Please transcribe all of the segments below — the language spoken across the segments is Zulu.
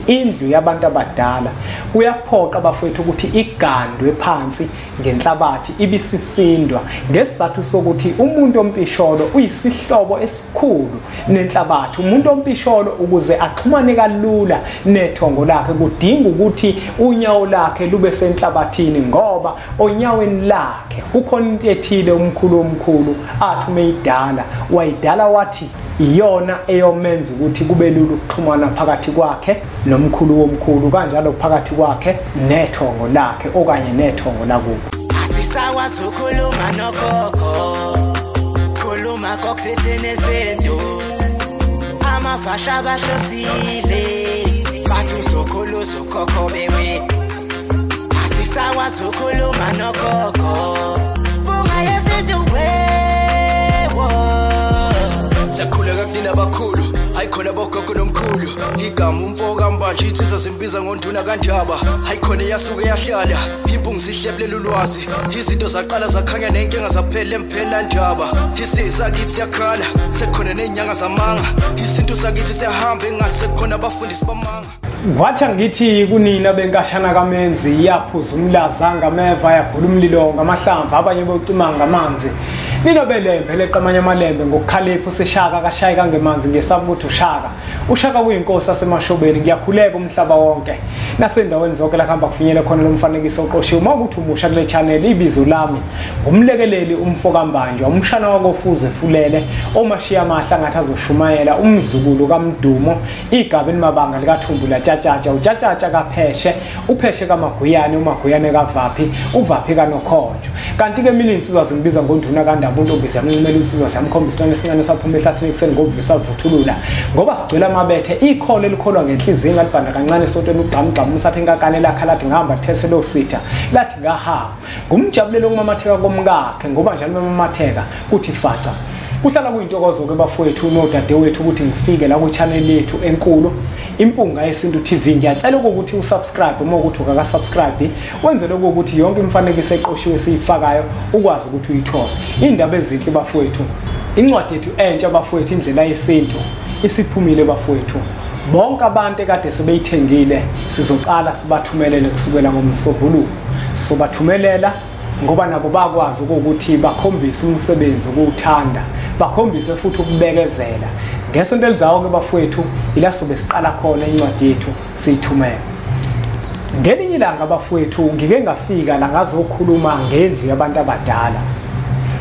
Indlu yabantu abadala kuyaphoqa bafowethu ukuthi igandwe phansi ngenhlabathi ibisisindwa, ngesizathu sokuthi umuntu ompisholo uyisihlobo esikhulu nenhlabathi. Umuntu ompisholo ukuze axhumane kalula nethongo lakhe kudinga ukuthi unyawo lakhe lube senhlabathini, ngoba onyaweni lakhe kukhona into ethile umkhulu omkhulu athi umeyidala wayidala wathi iyona eyomenza ukuthi kube lula ukuxhumana phakathi kwakhe nomkhulu womkhulu, kanjalo phakathi kwakhe nethongo lakhe okanye nethongo lakubo. Asisakwazi ukukhuluma nogogo, khuluma kokuthethene izinto, amafasha bahlosile bathi uzokhulu uzokhokho bewe. Asisakwazi ukukhuluma nogogo, bunga yesintu wewo. Siyakhuleka kunina abakhulu, hayikhona bogogo nomkhulu. Igama umfo kaMbanje insizwa zimbiza ngonduna kaNdaba. Hayikhona eyasuke yahlala, impungu sihlebulela ulwazi. Izinto zaqala zakhanya nenkinga zaphela emphela ndaba. Isisakithi siyakhala, sekukhona nezinyanga zamanga. Isintu sakithi siyahamba engathi sekukhona abafundisi bamanga. Kwathi ngithi kunina benkashana kaMenzi, yaphuza umlaza ngameva, yabhula umlilo ngamahlamvu, abanye bocima ngamanzi. Nina belembe leqamanye amalembe ngokukhalipha usishaka kashayeka kangemanzi, ngesaba ukuthi ushaka. Ushaka kuyinkosi asemashobeni. Ngiyakhuleka umhlaba wonke nasendaweni zonke la kuhamba kufinyele khona lo mfanekiso oqoshiwe. Uma ukuthi umusha kule channel, ibizo lami ngumlekeleli umfo kaMbanjwa, umshana wakofuze fulele omashiya amahla ngathi azoshumayela, umzukulu kaMdumo, igaba elimabanga likaThumbula Tshatshatsha, uTshatshatsha kaPheshe, uPheshe kaMaguyane, uMaguyane kaVaphi, uVaphi kaNokhonjo. Kanti ke mina insizwa zingibiza ngonduna kaNdaba, untombi siyamncumela insizwa siyamkhombisa isilwane esincane saphuma ehlathini ekuseni ngobuvisa vuthulula, ngoba sigcwele amabethe. Ikholo elikholwa ngenhliziyo ngalibhanda kancane esontweni ugqamugqamu usathi inkakane lakha lathi ngihamba these lo sitha lathi ngahamba. Ngumjabulelo okumamatheka komkakhe, ngoba njalo memamatheka kuthi faca. Kuhlala kuyintokozo ke bafowethu nodadewethu ukuthi ngifike la ku-channel yethu enkulu Impunga Yesintu TV. Ngiyacela ukuthi usubscribe uma ukuthi ukaka-subscribe, wenze lokho ukuthi yonke imifanekiso eqoshiwe esiyifakayo ukwazi ukuthi uyithole. Indaba ezinhle bafowethu, incwadi yethu entsha bafowethu, Indlela Yesintu, isiphumile bafowethu. Bonke abantu ekade sebeyithengile sizoqala sibathumelele kusukela ngomsombuluko. Sizobathumelela ngoba nabo bakwazi ukuthi bakhombise umsebenzi ukuwuthanda, bakhombise futhi ukubekezela. Ngesonto elizayo ke bafowethu ila sobe siqala khona incwadi yethu siyithumela. Ngelinye ilanga bafowethu ngike ngafika la ngazokhuluma ngendlu yabantu abadala.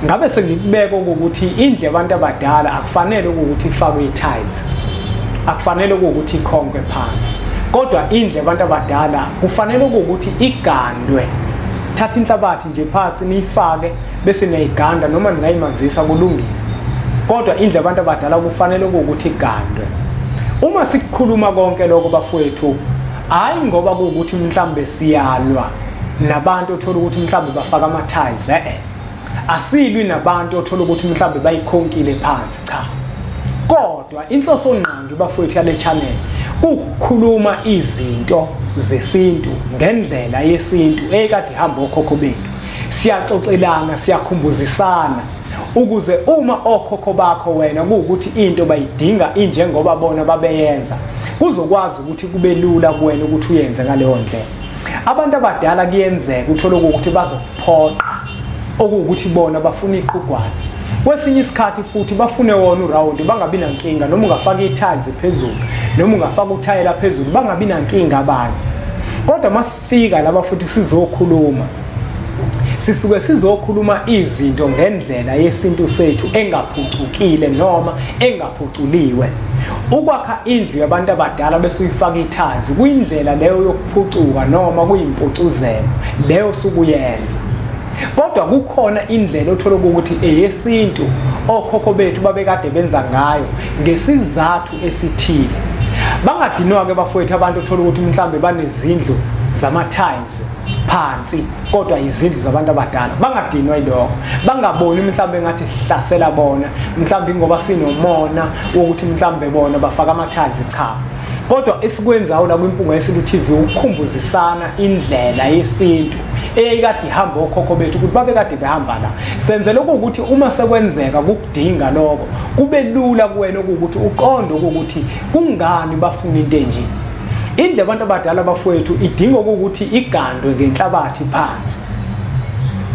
Ngabe sengikubeka ukuthi indlu yabantu abadala akufanele ukuthi ifakwe i-tiles, akufanele ukuthi ikhonkwe phansi, kodwa indlu yabantu abadala kufanele ukuthi igandwe. Thatha inhlabathi nje phansi niyifake bese niyayiganda, noma ningayimanzisa kulungile, kodwa indlu yabantu abadala kufanele ukuthi igandwe. Uma sikukhuluma konke lokho bafowethu, hayi ngoba kuwukuthi mhlambe siyalwa nabantu othola ukuthi mhlambe bafaka ama-tiles, asilwi nabantu othola ukuthi mhlambe bayikhonkile phansi, cha. Kodwa inhloso ngqangi bafowethu yale channel ukukhuluma izinto zesintu ngendlela yesintu ekade ihamba okhokho bethu. Siyaxoxelana, siyakhumbuzisana ukuze uma okhokho bakho wena kuwukuthi into bayidinga injengoba bona babeyenza, kuzokwazi ukuthi kube lula kuwena ukuthi uyenze ngaleyo ndlela. Abantu abadala kuyenzeka uthole ukuthi bazokuphoqa okuwukuthi bona bafuna iqhugwane. Kwesinye isikhathi futhi bafune wona uround, bangabi nankinga noma ungafaka i-tiles phezulu noma ungafaka uthayela phezulu, bangabi nankinga abanye. Kodwa masifika laba futhi sizokhuluma, sisuke sizokhuluma izinto ngendlela yesintu sethu engaphucukile noma engaphuculiwe. Ukwakha indlu yabantu abadala bese uyifaka i-tiles kuyindlela leyo yokuphucuka noma kuyimpucuzelo leyo sukuyenza. Kodwa kukhona indlela othola ukuthi eyesintu okhokho bethu babekade benza ngayo ngesizathu esithile. Bangadinwa ke bafowethu abantu othola ukuthi mhlambe banezindlu zama-tiles phansi kodwa izindlu zabantu abadala. Bangadinwa yilokho, bangaboni mhlambe ngathi sihlasela bona, mhlambe ngoba sinomona wokuthi mhlambe bona bafaka ama-tiles, cha. Kodwa esikwenzayo la kwiMpunga Yesintu TV ukukhumbuzisana indlela yesintu eyayikade ihamba okhokho bethu ukuthi babekade behamba la. Senzele ukuthi uma sekwenzeka kukudinga lokho kube lula kuwena ukuthi uqonde ukuthi kungani bafuna into enje. Indlu yabantu abadala bafowethu idinga ukuthi igandwe ngenhlabathi phansi,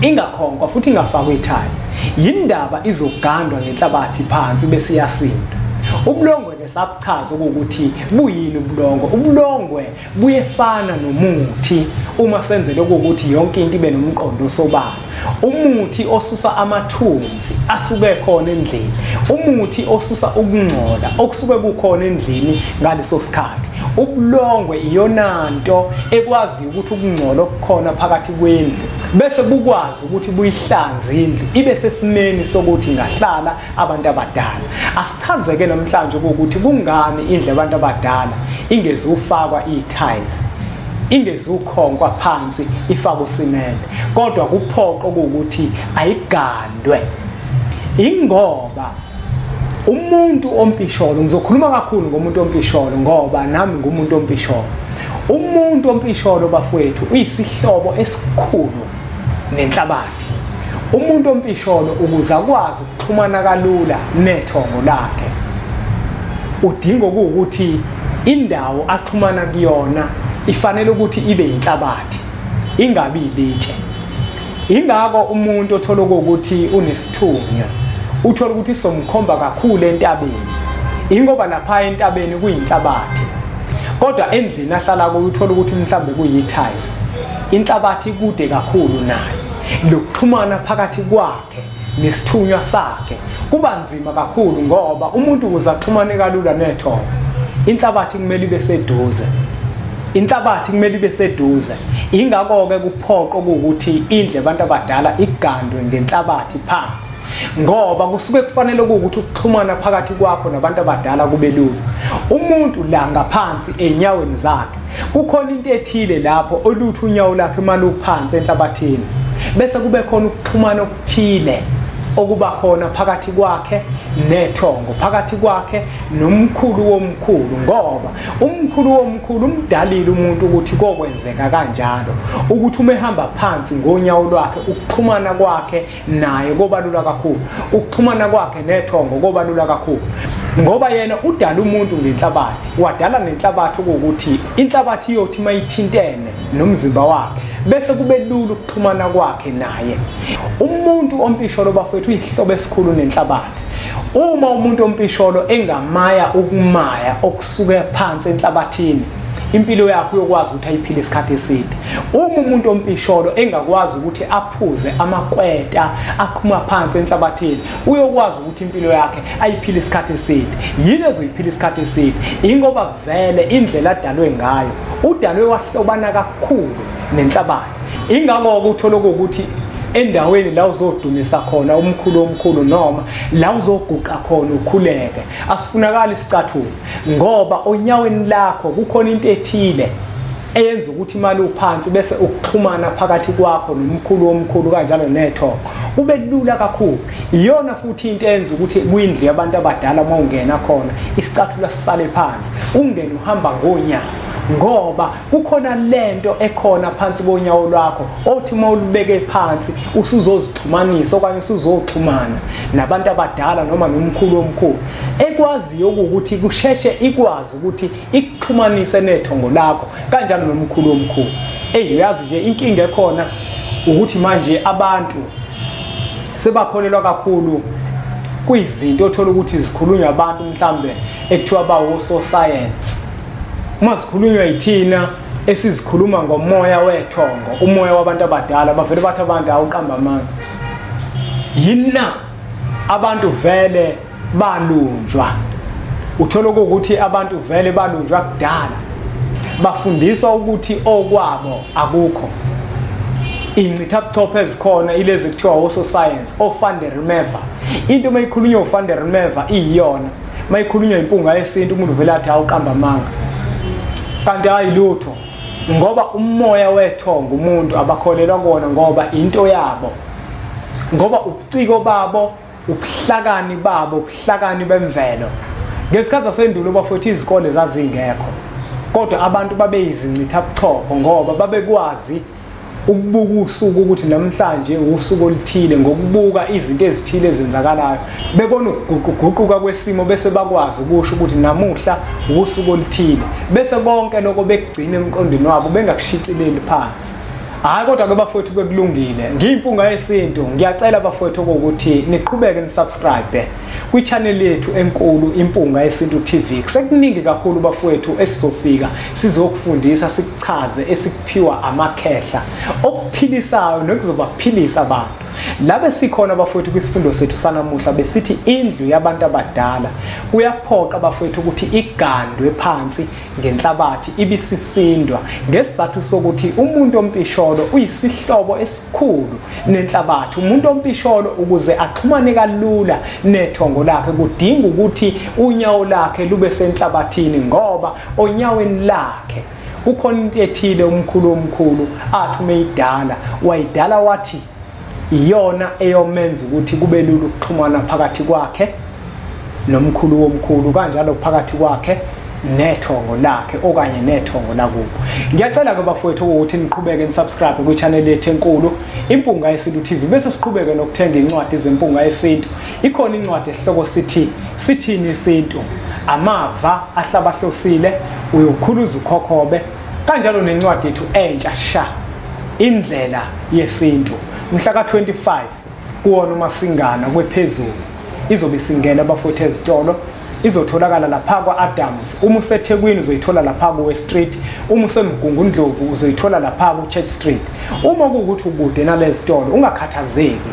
ingakhonkwa futhi ingafakwa ithayi. Yindaba izogandwa ngenhlabathi phansi bese iyasindwa. Ubulongwe ke sabuchaza ukuthi buyini ubulongwe. Ubulongwe buyefana nomuthi uma senzele ukuthi yonke into ibe nomqondo osobala. Umuthi osusa amathunzi asuke khona endlini, umuthi osusa ukungcola okusuke kukhona endlini ngaleso sikhathi. Ubulongwe iyona nto ekwazi ukuthi ukungcola okukhona phakathi kwendlu bese bukwazi ukuthi buyihlanze indlu ibe sesimeni sokuthi ingahlala abantu abadala. Asichazeke namhlanje ukuthi kungani indlu yabantu abadala ingezufakwa i-tiles, ingezukhonkwa phansi ifakwe usimende, kodwa kuphoqo ukuthi ayigandwe. Ingoba umuntu ompisholo, ngizokhuluma kakhulu ngomuntu ompisholo ngoba nami ngumuntu ompisholo. Umuntu ompisholo bafowethu uyisihlobo esikhulu nenhlabathi. Umuntu ompisholo ukuze akwazi ukuxhumana kalula nethongo lakhe udinga ukuthi indawo axhumana kuyona ifanele ukuthi ibe inhlabathi, ingabi ilitshe. Ingako umuntu othola ukuthi unesithunywa uthola ukuthi somkhomba kakhulu entabeni, ingoba lapha entabeni kuyinhlabathi, kodwa endlini ahlala kuyo uthola ukuthi mhlambe kuyi-tiles, inhlabathi kude kakhulu nayo. Lokuxhumana phakathi kwakhe nesithunywa sakhe kuba nzima kakhulu, ngoba umuntu ukuze axhumane kalula nethongo inhlabathi kumele ibe seduze, inhlabathi kumele ibe seduze. Ingakho-ke kuphoqo ukuthi indlu yabantu abadala igandwe ngenhlabathi phansi, ngoba kusuke kufanele ukuthi ukuxhumana phakathi kwakho nabantu abadala kube lula. Umuntu la ngaphansi enyaweni zakhe kukhona into ethile lapho olutho unyawo lakhe maluphansi enhlabathini, bese kube khona ukuxhumana okuthile okuba khona phakathi kwakhe nethongo, phakathi kwakhe nomkhulu womkhulu, ngoba umkhulu womkhulu umdalile umuntu ukuthi kokwenzeka kanjalo, ukuthi uma ehamba phansi ngonyawo lwakhe ukuxhumana kwakhe naye kobalula kakhulu, ukuxhumana kwakhe nethongo kobalula kakhulu, ngoba yena udala umuntu ngenhlabathi, wadala nenhlabathi ukuthi inhlabathi iyothi mayithintene nomzimba wakhe bese kube lula ukuxhumana kwakhe naye. Umuntu ompisholo bafowethu uyihlobo esikhulu nenhlabathi. Uma umuntu ompisholo engamaya ukumaya okusuke phansi enhlabathini, impilo yakhe uyokwazi ukuthi ayiphile isikhathi eside. Uma umuntu ompisholo engakwazi ukuthi aphuze amakweta aqhuma phansi enhlabathini, uyokwazi ukuthi impilo yakhe ayiphile isikhathi eside. Yini ezoyiphila isikhathi eside? Ingoba vele indlela adalwe ngayo, udalwe wahlobana kakhulu nenhlabathi. Ingakho uthola ukuthi endaweni la uzodumisa khona umkhulu omkhulu noma la uzoguqa khona ukhuleke, asifunakali isicathulo, ngoba onyaweni lakho kukhona into ethile eyenza ukuthi imali uphansi bese ukuxhumana phakathi kwakho nomkhulu omkhulu kanjalo nethongo kube lula kakhulu. Iyona futhi into eyenza ukuthi kwindlu yabantu abadala uma ungena khona isicathulo sisale phandle, ungene uhamba ngonyawo, ngoba kukhona lento ekhona phansi konyawo lwakho othi uma ulubeke phansi usuzozixhumanisa okanye usuzoxhumana nabantu abadala noma nomkhulu omkhulu ekwaziyo ukuthi kusheshe ikwazi ukuthi ikuxhumanise nethongo lakho kanjalo nomkhulu omkhulu. Eyi, uyazi nje inkinga ekhona ukuthi manje abantu sebakholelwa kakhulu kwizinto othola ukuthi zikhulunywa abantu mhlambe ekuthiwa bawososayensi. Uma zikhulunywa yithina esizikhuluma ngomoya wethongo, umoya wabantu abadala, bavele bathi abantu awuqamba amanga. Yina abantu vele balunjwa. Uthola ukuthi abantu vele balunjwa kudala, bafundiswa ukuthi okwabo akukho. Incithabuchopho ezikhona ilezi kuthiwa ososayensi, o-Van der Merwe. Into mayikhulunywa u-Van der Merwe iyona, mayikhulunywa impunga yesintu umuntu vele athi awuqamba amanga, kanti hayi lutho, ngoba umoya wethongo umuntu abakholelwa kona, ngoba into yabo, ngoba ubuciko babo, ubuhlakani babo, ubuhlakani bemvelo. Ngesikhathi sasendulo bafowethu izikole zazingekho, kodwa abantu babeyizincithabuchopho ngoba babekwazi Ukubuka usuku ukuthi namhlanje usuku oluthile, ngokubuka izinto ezithile ezenzakalayo, bebona ukuguquguquka kwesimo bese bakwazi ukusho ukuthi namuhla usuku oluthile, bese konke lokho bekugcina emqondweni wabo bengakushicileli phansi. Hayi, kodwa ke bafowethu bekulungile. Ngiyimpunga yesintu, ngiyacela bafowethu ukuthi niqhubeke nisubscribe kwi-channel yethu enkulu Impunga Yesintu TV. Kusekuningi kakhulu bafowethu esizofika sizokufundisa, sikuchaze esikuphiwa amakhehla okuphilisayo nokuzobaphilisa abantu. Labe sikhona bafowethu kwisifundo sethu sanamuhla besithi indlu yabantu abadala kuyaphoqa bafowethu ukuthi igandwe phansi ngenhlabathi ibisisindwa, ngesizathu sokuthi umuntu ompisholo uyisihlobo esikhulu nenhlabathi. Umuntu ompisholo ukuze axhumane kalula nethongo lakhe kudinga ukuthi unyawo lakhe lube senhlabathini, ngoba onyaweni lakhe kukhona into ethile umkhulu omkhulu athi umeyidala wayidala wathi iyona eyomenza ukuthi kube lula ukuxhumana phakathi kwakhe nomkhulu womkhulu, kanjalo phakathi kwakhe nethongo lakhe okanye nethongo lakubo. Ngiyacela ke bafowethu ukuthi niqhubeke nisubscribe kwi-channel yethu enkulu Impunga Yesintu TV, bese siqhubeke nokuthenga incwadi zeMpunga Yesintu. Ikhona incwadi esihloko sithi Sithini Isintu, amava ahlabahlosile, uyokhuluza ukhokhobe, kanjalo nencwadi yethu entsha sha Indlela Yesintu, mhla ka-25 kuwona uMasingana kwephezulu izobe singena bafowethu ezitolo. Izotholakala lapha kwa-Adams. Uma useThekwini uzoyithola lapha ku-West Street, uma useMgungundlovu uzoyithola lapha ku-Church Street. Uma kuwukuthi ukude nalezi zitolo ungakhathazeki,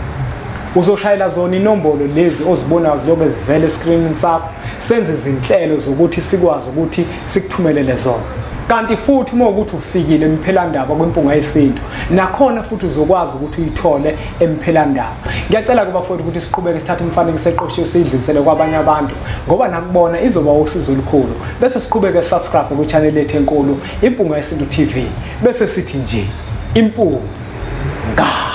uzoshayela zona inombolo lezi ozibonayo zilokhu ezivela eskrinini sakho, senze izinhlelo zokuthi sikwazi ukuthi sikuthumelele zona. Kanti futhi uma ukuthi ufikile eMphelandaba kwiMpunga Yesintu, nakhona futhi uzokwazi ukuthi uyithole eMphelandaba. Ngiyacela kuba futhi ukuthi siqhubeke sithathe imifanekiso eqoshiwe siyidlulisele kwabanye abantu, ngoba nakubona izoba usizo olukhulu. Bese siqhubeke subscribe kwi-channel yethu enkulu Impunga Yesintu TV, bese sithi nje impunga.